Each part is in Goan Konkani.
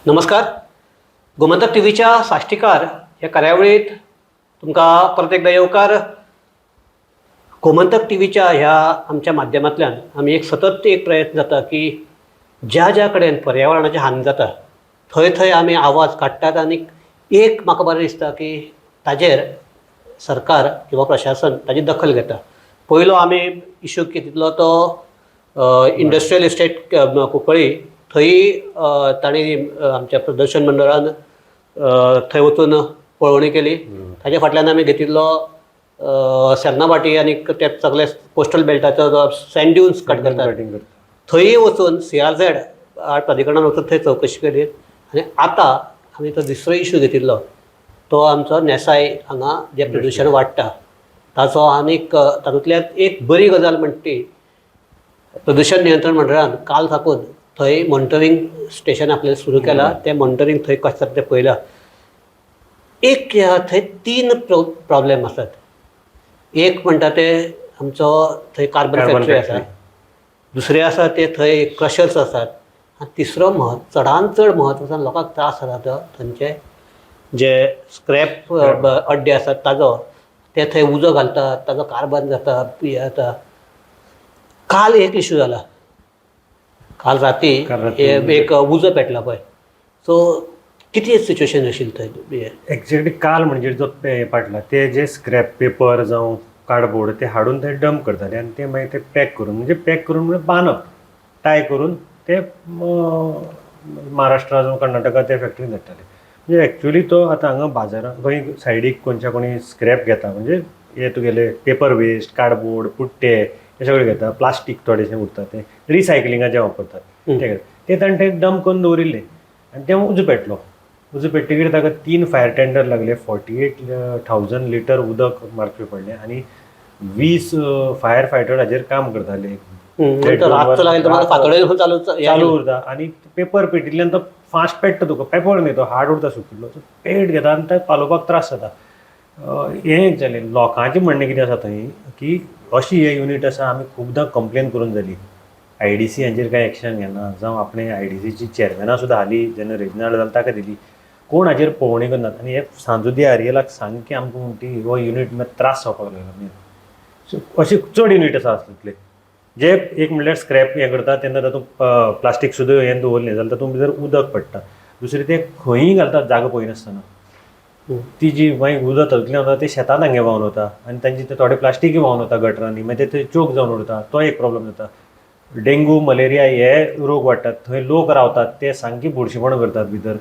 नमस्कार, गोमंतक टीव्हीच्या साश्टीकार ह्या कार्यावळीत तुमकां परत एकदां येवकार. गोमंतक टीव्हीच्या ह्या आमच्या माध्यमांतल्यान आमी एक सतत एक प्रयत्न जाता की ज्या ज्या कडेन पर्यावरणाची हानी जाता थंय थंय आमी आवाज काडटात आनी एक म्हाका बरें दिसता की ताजेर सरकार किंवा प्रशासन ताजी दखल घेता. पयलो आमी इशू घेतिल्लो तो इंडस्ट्रियल इस्टेट कुंकळी. थंय तांणी आमच्या प्रदर्शन मंडळान थंय वचून पळोवणी केली. ताजे फाटल्यान आमी घेतिल्लो सेर्नाभाटी आनी ते सगळे कोस्टल बेल्टाचो जो सँड ड्युन्स कट करतात, कटिंग करता. थंय वचून सीआरझेड प्राधिकरणान वचून थंय चवकशी केली. आनी आतां आमी तो दुसरो इशू घेतिल्लो तो आमचो नेसाय हांगा जें प्रदुशण वाडटा ताचो. आनीक तातूंतल्यान एक बरी गजाल म्हणटा ती प्रदुशण नियंत्रण मंडळान काल साकून थंय मॉनिटरींग स्टेशन आपलें सुरू केलां. तें मॉनिटरींग थंय कशें जाता तें पळयलां. एक ह्या थंय तीन प्रॉब्लेम आसात. एक म्हणटा ते आमचो थंय कार्बन कार्बन फॅक्टरी आसा. फॅक्टरी. दुसरें आसा ते थंय क्रशर्स आसात आनी तिसरो चडान चड म्हत्वाचो लोकांक त्रास जाता तो थंयचे जे स्क्रॅप अड्डे आसात ताजो. ते थंय उजो घालतात, ताजो कार्बन जाता, हें जाता. काल एक इशू जाला, काल राती. काल राती. हे एक उजो पेटला पळय, सो कितें सिच्युएशन आशिल्लें थंय हें? एक्झॅक्टली काल म्हणजे जो पाटला ते जे स्क्रॅप पेपर जावं कार्डबोर्ड ते हाडून थंय डंप करताले आनी ते मागीर ते पॅक करून, म्हणजे पॅक करून म्हणजे बांदप, टाय करून ते महाराष्ट्रा जावं कर्नाटका ते फॅक्टरीन धाडटाले. म्हणजे एक्चुली तो आतां हांगा बाजारान खंय सायडीक कोणच्या कोणी स्क्रॅप घेता, म्हणजे हे तुगेले पेपर वेस्ट, कार्डबोर्ड, पुट्टे हे सगळे घेता, प्लास्टीक थोडेशें उरता तें रिसायकलिंगाचें वापरतात. ते घेता. ते ताणें ते डंप करून दवरिल्ले आनी तें उजो पेटलो. उजो पेट्टकीर ताका तीन फायर टेंडर लागले, 48,000 लिटर उदक मारचें पडलें आनी 20 फायर फायटर हाजेर काम करताले. तो रातचो लागेल तुम्हाला फांतोडेर चालू चालू उरता आनी पेपर पेटिल्ल्यान तो फास्ट पेट्टा तुका. पेपर न्ही, तो हार्ड उरता सुकिल्लो, सो पेट घेता आनी ते पालोवपाक त्रास जाता. हें एक जालें. लोकांचें म्हणणें कितें आसा थंय की अशी हे युनीट आसा, आमी खुबदां कंप्लेन करून जाली, आयडीसी हांचेर कांय एक्शन घेना, जावं आपणे आयडीसीची चेअरमॅना सुद्दां हालीं जेन्ना रेजिनाल्ड जालो ताका दिली, कोण हाजेर पळोवणी करनात. आनी हे सांजू आरियलाक सामकें आमकां म्हणटी हो युनीट मागीर त्रास जावपाक लागला. सो अशे चड युनीट आसा असले जे एक म्हणल्यार स्क्रॅप हें करता तेन्ना तातूंत प्लास्टीक सुद्दां हें दवरलें जाल्यार तातूंत भितर उदक पडटा. दुसरें तें खंयी घालतात जागो पळयनासतना. ती जी मागीर उदक तातूंतल्यान वता ते शेतान हांगे व्हांवन वता आनी तांचे ते थोडे प्लास्टीकय व्हांवन वता गटरांनी, मागीर ते चोक जावन उरता, तो एक प्रॉब्लम जाता. डेंगू, मलेरिया हे रोग वाडटात. थंय लोक रावतात ते सामकी बुरशेपणां करतात भितर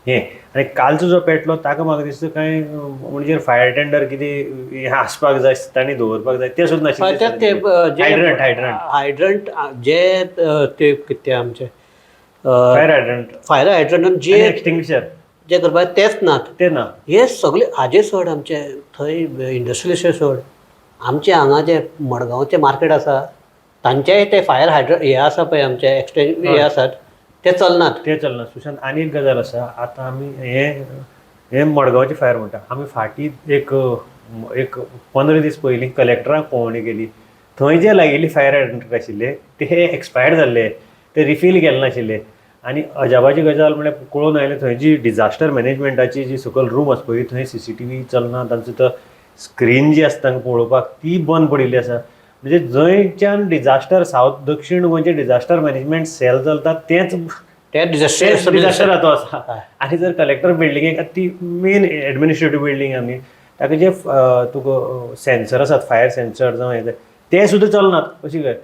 हें. आनी कालचो जो पेटलो ताका म्हाका दिसता कांय म्हणजे फायर टेंडर कितें हें आसपाक जाय, तांणी दवरपाक जाय, तें सुद्दां हय, ते ते नाशिल्लें. जे हायड्रंट, हायड्रंट. हायड्रंट जे ते कितें आमचे फायर हायड्रंट. फायर हायड्रंट जे एक्सटिंग्विशर. जे करपाक तेच नात. ते ना. हे सगळे हाजे सोड, आमचे थंय इंडस्ट्रियल इस्टेट सोड, आमचे हांगा जे मडगांवचे मार्केट आसा तांचेय ते फायर हायड्रंट हे आसा पळय, आमचे एक्सटेंज हे आसात ते चलनात. ते चलना. सुशांत, आनी एक गजाल आसा. आतां आमी हे हे मडगांवचे फायर म्हणटा, आमी फाटीं एक एक 15 दीस पयलीं कलेक्टराक पळोवणी केली. थंय जे लायिल्ले फायर हायड्रंट आशिल्ले ते एक्सपायर्ड जाल्ले, ते रिफील केले नाशिल्ले. आनी अजापाची गजाल म्हळ्यार कळून आयलें, थंय जी डिजास्टर मॅनेजमेंटाची जी सकयल रूम आसा पळय, थंय सीसीटीव्ही चलना. तांचो तो स्क्रीन जी आसता तांकां पळोवपाक ती बंद पडिल्ली आसा. म्हणजे जंयच्यान डिजास्टर, सावथ दक्षीण गोंयचें डिजास्टर मॅनेजमेंट सेल चलता, तेंच ते डिजास्टर डिजास्टर आतां आसा. आनी जर कलेक्टर बिल्डिंगेक, ती मेन एडमिनिस्ट्रेटीव बिल्डींग, आमी ताका जे तुका सेन्सर आसात, फायर सेन्सर जावं हे ते सुद्दां चलनात अशी काय.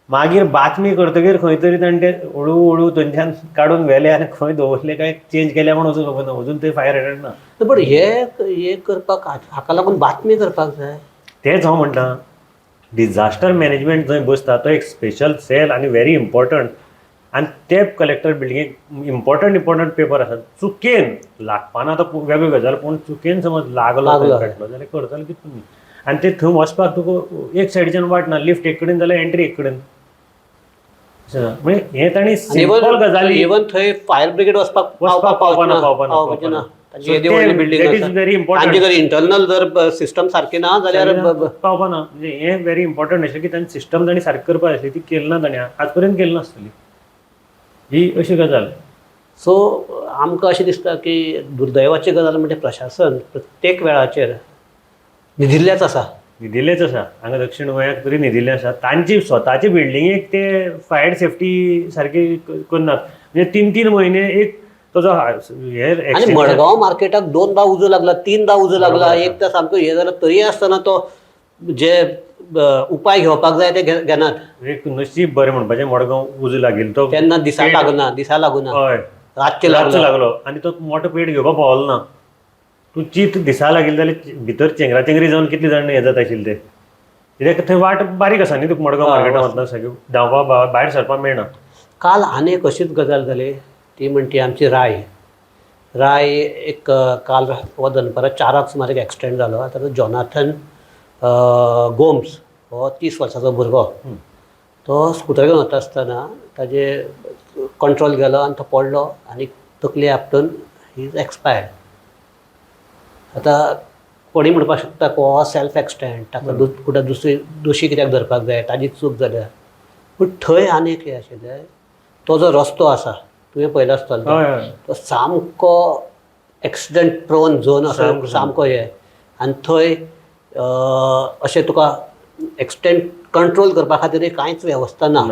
मागीर बातमी करतकीर खंय तरी ताणें ते हळू हळू थंयच्यान काडून व्हेले आनी खंय दवरले काय चेंज केल्या म्हूण अजून खबर ना. अजून थंय फायर हायड्रंट ना. पण हे हे करपाक हाका लागून बातमी करपाक जाय. तेंच हांव म्हणटा, डिजास्टर मॅनेजमेंट जंय बसता तो एक स्पेशल सेल आनी व्हेरी इम्पॉर्टंट. आनी ते कलेक्टर बिल्डिंगेक इम्पॉर्टंट इम्पॉर्टंट पेपर आसात. चुकेन लागपाना तो वेगळी गजाल, पूण चुकेन समज लागलो, लागलो. पेटलो जाल्यार करतले कितें तुमी? आनी ते थंय वचपाक तुका एक सायडीच्यान वाट ना, लिफ्ट एक कडेन जाल्यार एंट्री एक कडेन. म्हणजे हें तांणी सिंपल गजाली इवन थंय फायर ब्रिगेड वचपाक वचपाक पावपाना, पावपाना, पावपाची ना. पावपाना. तांची येदी व्हडली building. That is very important. तांची जर इंटरनल जर सिस्टम सारकी ना जाल्यार पावपाना. म्हणजे हें व्हेरी इम्पॉर्टंट आशिल्लें की तांणी सिस्टम तांणी सारकी करपाक जाय आसली, ती केली ना ताणें, आज पर्यंत केली नासतली. ही अशी गजाल. सो आमकां अशें दिसता की दुर्दैवाची गजाल म्हणजे प्रशासन प्रत्येक वेळाचेर न्हिदिल्लेच आसा. न्हिदिल्लेच आसा. हांगा दक्षिण गोंयाक तरी न्हिदिल्लें आसा. तांची स्वताची बिल्डिंगेक ते फायर सेफ्टी सारकी करनात. म्हणजे 3-3 म्हयने एक ताजो हे आनी accident- Madgaon मार्केटाक 2दा उजो लागला, 3दा उजो लागला, बरोबर. एक तर सामको हें जाला, तरी आसतना तो जे उपाय घेवपाक जाय ते घेनात. एक नशीब बरें म्हणपाचें, मडगांव उजो लागिल्लो तो तेन्ना दिसा लागना, दिसा लागूना, हय, रातचें रातचो लागलो. लागलो आनी तो मोटो पेट घेवपाक पावलो ना. तूं चीत दिसा लागिल्ले जाल्यार भितर चेंगरा चेंगरी जावन कितले जाण हें जाता आशिल्ले ते. कित्याक थंय वाट बारीक आसा न्ही तुका मडगांव मार्केटान वतना सगळें धांवपा भायर सरपाक मेळना. काल आनी एक अशीच गजाल जाली, ती म्हणटी आमची राय. राय एक काल हो दनपारां 4 सुमार एक एक्सिडेंट जालो. आतां तो जॉनाथन गोम्स हो 30 वर्साचो भुरगो, तो स्कुटर घेवन वता आसतना ताजे कंट्रोल गेलो आनी तो पडलो आनी तकली आपटून he is expired. आतां कोणी म्हणपाक शकता हो सेल्फ एक्सिडेंट, ताका कुठे दुसरी दोशी कित्याक धरपाक जाय, ताजी चूक जाल्या. पूण थंय आनी एक हें आशिल्लें, तो जो रस्तो आसा तुवें पळयलो आसतलो, हय हय तो सामको एक्सिडंट प्रोन झोन आसा, सामको हें. आनी थंय अशें तुका एक्सिडंट कंट्रोल करपा खातीर कांयच वेवस्था ना.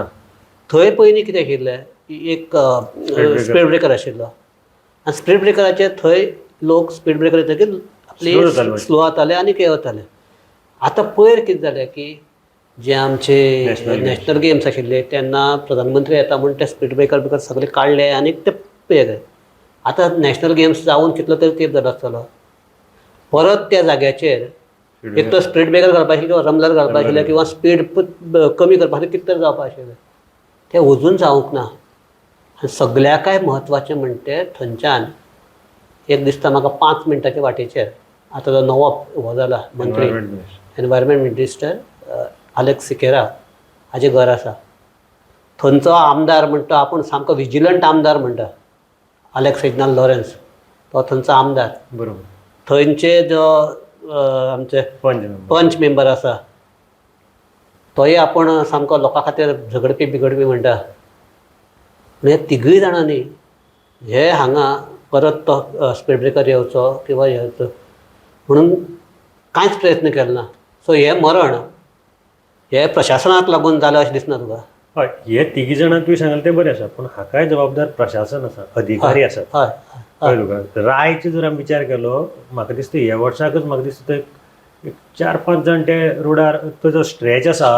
थंय पयलीं कितें आशिल्लें, एक स्पीड ब्रेकर आशिल्लो आनी स्पीड ब्रेकराचेर थंय लोक स्पीड ब्रेकर येतकीर आपली स्लो जाताले आनी हें वताले. आतां पयर कितें जालें की जे आमचे नॅशनल गेम्स आशिल्ले तेन्ना प्रधानमंत्री येता म्हूण ते स्पीड ब्रेकर बिकर सगळे काडले आनी ते हें. आतां नॅशनल गेम्स जावन कितलो तरी तेंप जालो आसतलो, परत त्या जाग्याचेर एक तर स्पीड ब्रेकर घालपा आशिल्लें किंवा रमलर घालपा आशिल्लें किंवा स्पीड कमी करपा खातीर कितें तरी जावपा आशिल्लें, तें अजून जावंक ना. आनी सगळ्याकय म्हत्वाचें म्हणटा थंयच्यान एक दिसता म्हाका 5 मिनटाच्या वाटेचेर आतां जो नवो हो जाला मंत्री, एनवायरमेंट मिनिस्टर आलेक्स सिकेरा हाजें घर आसा. थंयचो आमदार म्हणटा आपूण सामको विजिलंट आमदार म्हणटा, आलेक्स रेजिनाल्ड लॉरेन्स तो थंयचो आमदार. बरोबर. थंयचे जो आमचे पंच मेंबर आसा तोय आपूण सामको लोकां खातीर झगडपी बिगडपी म्हणटा. पूण ह्या तिगूय जाणांनी हे हांगा परत तो स्पीड ब्रेकर येवचो किंवा येवचो म्हणून कांयच प्रयत्न केलो ना. सो हें मरण हे प्रशासनाक लागून जालें अशें दिसना तुका? हय, हे तिगी जाणां तुवें सांगलें तें बरें आसा, पूण हाकाय जबाबदार प्रशासन आसा, अधिकारी आसात. हय. कळ्ळें तुका? रायचो जर आमी विचार केलो, म्हाका दिसता ह्या वर्साकच म्हाका दिसता एक 4-5 जाण ते रोडार तो जो स्ट्रेच आसा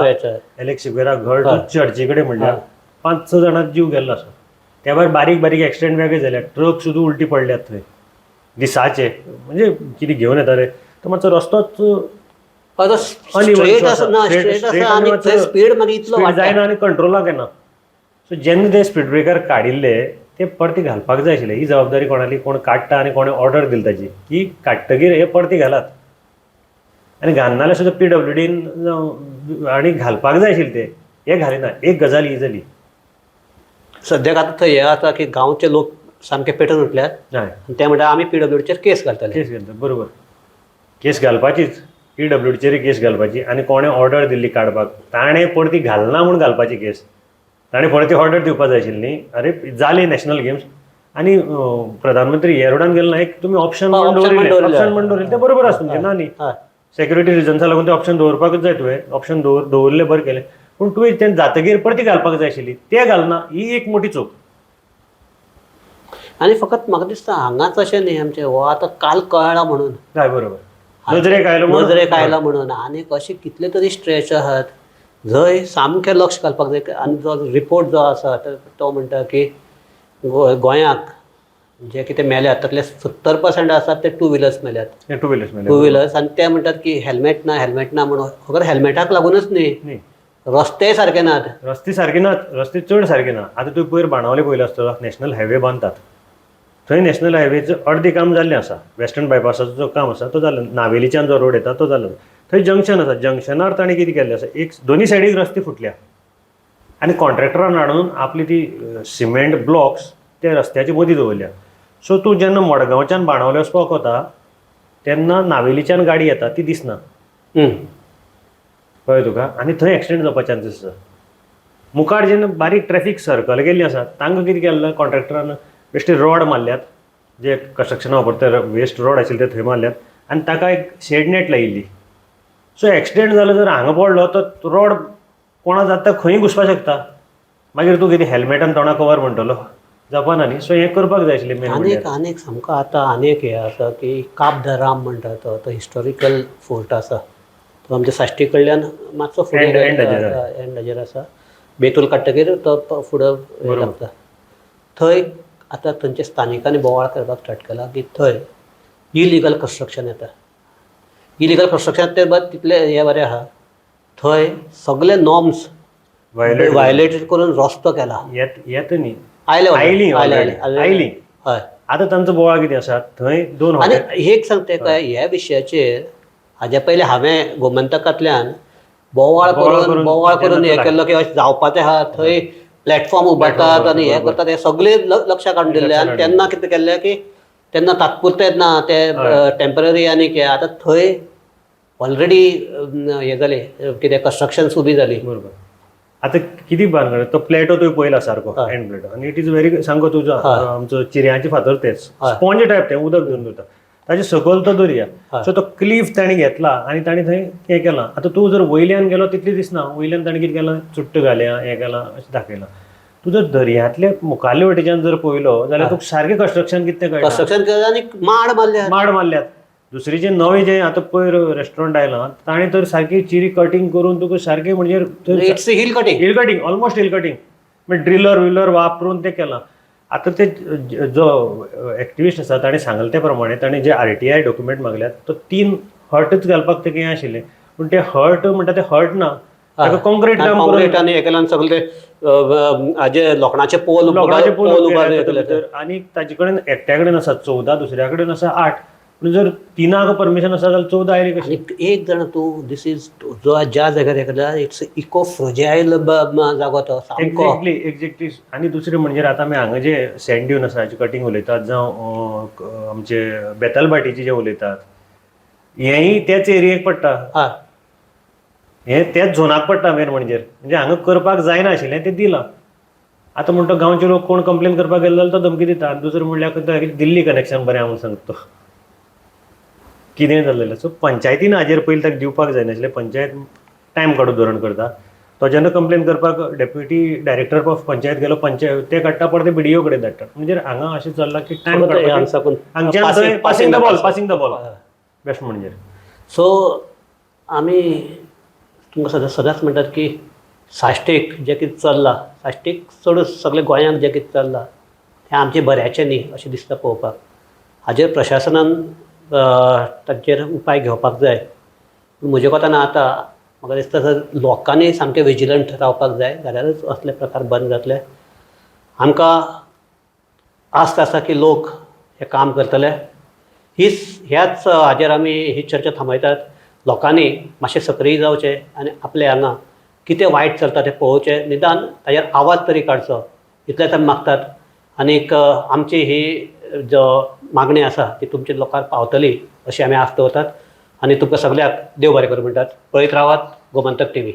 एलेक्स सिक्वेरा घर टू चर्ची कडेन म्हणल्यार 5-6 जाणांक जीव गेल्लो आसा. त्या भायर बारीक बारीक एक्सिडेंट वेगळे जाल्या, ट्रक सुद्दां उलटी पडल्यात थंय दिसाचे, म्हणजे कितें घेवन येताले तो मातसो रस्तोच स्ट्रेट आसा ना, स्ट्रेट आसा आनी थंय स्पीड मागीर इतलो वाडटा जायना आनी कंट्रोलाक येना. सो जेन्ना ते स्पीड ब्रेकर काडिल्ले ते परते घालपाक जाय आशिल्ले. ही जबाबदारी कोणाली, कोण काडटा आनी कोणें ऑर्डर दिली ताजी की काडटगीर हे परते घालात, आनी घालना जाल्यार सुद्दां पीडब्ल्यूडीन आनी घालपाक जाय आशिल्ले ते, हे घालिना. एक गजाल ही जाली. सद्याक आतां थंय हें आसा की गांवचे लोक सामके पेटून उठल्यात आनी ते म्हणटा आमी पीडब्ल्यूडीचेर केस घालतले. केस घालता, बरोबर, केस घालपाचीच, पीडब्ल्यूडीचेर केस घालपाची. आनी कोणें ऑर्डर दिल्ली काडपाक ताणें परती घालना म्हूण घालपाची केस, ताणें परती ऑर्डर दिवपा जाय आशिल्ली न्ही. अरे जाली नॅशनल गेम्स आनी प्रधानमंत्री ह्या रोडान गेलो ना, एक तुमी ऑप्शन म्हूण दवरिल्लें, ऑप्शन म्हूण दवरिल्लें तें बरोबर आसा तुमचें, ना न्ही. सेक्युरिटी रिजन्सा लागून तें ऑप्शन दवरपाकूच जाय, तुवें ऑप्शन दवरलें बरें केलें, पूण तुवें तें जातगीर परती घालपाक जाय आशिल्ली, तें घालना ही एक मोटी चूक. आनी फकत म्हाका दिसता हांगाच अशें न्ही आमचें, हो आतां काल कळ्ळा म्हणून, हय बरोबर, नजरेक आयलो म्हणून, नजरेक आयला म्हणून. आनीक अशे कितले तरी स्ट्रेच आहात जंय सामकें लक्ष घालपाक जाय. आनी जो रिपोर्ट जो आसा तो म्हणटा की गोंयाक जे कितें मेल्यात तातले 70% आसात ते टू व्हिलर्स मेल्यात. टू व्हिलर्स मेले, टू व्हिलर्स. आनी ते म्हणटात की हेल्मेट ना, हेल्मेट ना म्हणून, फकत हेल्मेटाक लागूनच न्ही, रस्तेय सारके नात. रस्ते सारके नात, रस्ते चड सारके ना. आतां तुवें पयर बाणावले पळयलो आसतलो, नॅशनल हायवे बांदतात थंय नॅशनल हायवेचो अर्दें काम जाल्लें आसा, वेस्टर्न बायपासाचो जो काम आसा तो जालो, नावेलीच्यान जो रोड येता तो जालो, थंय जंक्शन आसा, जंक्शनार ताणें कितें केल्लें आसा, एक दोनी सायडीक रस्ते फुटल्या आनी कॉन्ट्रॅक्टरान हाडून आपली ती सिमेंट ब्लॉक्स त्या रस्त्याचे मदीं दवरल्या. सो तूं जेन्ना मडगांवच्यान बाणावले वचपाक वता तेन्ना नावेलीच्यान गाडी येता ती दिसना, कळ्ळें तुका, आनी थंय एक्सिडेंट जावपा चान्सीस आसा. मुखार जेन्ना बारीक ट्रॅफीक सर्कल केल्ली आसा तांकां कितें केल्लें कॉन्ट्रॅक्टरान, बेश्टे रॉड मारल्यात जे कन्स्ट्रक्शना वापरता वेस्ट रॉड आशिल्ले ते थंय मारल्यात आनी ताका एक शेड नेट लायिल्ली. सो एक्सिडेंट जालो जर हांगा पडलो तर रॉड कोणा जाता खंय घुसपाक शकता. मागीर तूं कितें हेल्मेटान तोंडा कवर म्हणटलो जावपा न्ही. सो हें करपाक जाय आशिल्लें मेन आनीक म्हणल्यार. आनीक सामको आतां आनीक हें आसा की काब the Ram म्हणटा तो तो हिस्टॉरिकल फोर्ट आसा. तो आमच्या साश्टी कडल्यान मातसो फुडें एंडाचेर. एंडाचेर आसा. बेतूल काडटकीर तो फुडें हें लागता. थंय आतां थंयच्या स्थानिकांनी बोवाळ करपाक स्टार्ट केला की थंय इलिगल कन्स्ट्रक्शन येता. इलिगल कन्स्ट्रक्शन ते बाद तितलें हें बरें आहा, थंय सगळे नॉर्म्स व्हायलेट व्हायलेट करून रस्तो केला. येत येत न्ही. आयले आयली आयले already. आयले आयली. हय. आतां तांचो बोवाळ कितें आसा थंय दोन आनी हॉटेल एक सांगता काय ह्या विशयाचेर हाज्या पयलीं हांवें गोमंतकांतल्यान बोवाळ बोवाळ करून करून बोवाळ करून हें तेन्ना केल्लो की अशें जावपाचें आहा, थंय प्लॅटफॉर्म उबारतात आनी हें करतात, हें सगळें लक्षाक हाडून दिल्लें. आनी तेन्ना कितें केल्लें की तेन्ना तात्पुरतें ना तें टेंपररी आनी हें आतां थंय ऑलरेडी हें जालें कितें कन्स्ट्रक्शन उबी जाली. बरोबर. आतां कितें भानगड तो प्लेटो तुवें पळयला सारको एंड प्लेटो आनी it is very सांगो तुजो आमचो चिऱ्यांचे फातर तेच स्पॉन्ज टायप ते उदक घेवन दवरता ताजे सकयल तो दर्या. सो तो क्लीफ ताणें घेतला आनी ताणें थंय हें केलां. आतां तूं जर वयल्यान गेलो तितलें दिसना, वयल्यान ताणें कितें केलां चुट्ट घाल्या हें केलां अशें दाखयलां. तूं जर दर्यांतले मुखाल्ले वटेच्यान जर पळयलो जाल्यार तुका सारकें कन्स्ट्रक्शन कितें तें कळटा. कन्स्ट्रक्शन केलें आनी माड मारल्या. माड मारल्यात. दुसरी जे नवें जें आतां पयर रेस्टॉरंट आयलां ताणें तर सारकी चिरी कटींग करून तुका सारकें म्हणजे it's hill cutting. Hill cutting, almost hill cutting, म्हणजे ड्रिलर विलर वापरून ते केलां. आतां ते जो एक्टिविस्ट आसा ताणें सांगलें ते प्रमाणे ताणें जे आरटीआय डॉक्युमेंट मागल्यात तो 3 हर्टच घालपाक ते हें आशिल्लें, पूण ते हर्ट म्हणटा ते हर्ट ना, ताका कॉन्क्रीट काम करून कॉन्क्रीट आनी हें केल्यान सगळे ते हाजे लोखणाचे पोल लोखणाचे पोल पोल उबारले. भितर आनी ताजे कडेन एकट्या कडेन आसा 14, दुसऱ्या कडेन आसा 8, पूण जर तिनाक परमिशन आसा जाल्यार 14 आयली कशी? आनी एक जाण तूं दीस is जो ज्या जाग्यार हें केला it's eco fragile जागो तो सामको. Exactly exactly. आनी दुसरें म्हणजे आतां आमी हांगा जे सँड ड्यून आसा हाचे कटींग उलयतात जावं आमचे बेतलभाटीचे जे उलयतात हेंय त्याच एरियेक पडटा. हय. हें त्याच झोनाक पडटा मेन म्हणजे म्हणजे हांगा करपाक जायना आशिल्लें तें दिलां. आतां म्हणटा गांवचे लोक कोण कंप्लेन करपाक गेले जाल्यार तो धमकी दिता. आनी दुसरें म्हणल्यार दिल्ली कनेक्शन बरें आहा म्हूण सांगता तो कितें जालें. सो पंचायतीन हाजेर पयलीं ताका दिवपाक जायनाशिल्लें. पंचायत टायम काडून धोरण करता. तो जेन्ना कंप्लेन करपाक डेप्युटी डायरेक्टर ऑफ पंचायत गेलो, पंचायत ते काडटा परते बीडीओ कडेन धाडटा. म्हणजे हांगा अशें चल्लां की टायम हांगच्यान passing the ball, passing the ball best म्हणजे. सो आमी तुमकां सदांच सदांच म्हणटात की साश्टीक जें कितें चल्लां, साश्टीक चडूच सगळें गोंयांत जें कितें चल्लां तें आमचें बऱ्याचें न्ही अशें दिसता पळोवपाक. हाजेर प्रशासनान तांचेर उपाय घेवपाक जाय. म्हज्या कोतान आतां म्हाका दिसता सर लोकांनी सामकें विजिलंट रावपाक जाय, जाल्यारूच असले प्रकार बंद जातले. आमकां आस्त आसा की लोक हें काम करतले. हीच ह्याच हाजेर आमी ही चर्चा थांबयतात. लोकांनी मातशें सक्रीय जावचें आनी आपले हांगा कितें वायट चलता तें पळोवचें, निदान ताजेर आवाज तरी काडचो इतलेंच आमी मागतात. आनीक आमची ही जो मागणी आसा ती तुमच्या लोकांक पावतली अशी आमी आस्त दवरतात आनी तुमकां सगळ्याक देव बरें करूं म्हणटात. पळयत रावात गोमंतक टीव्ही.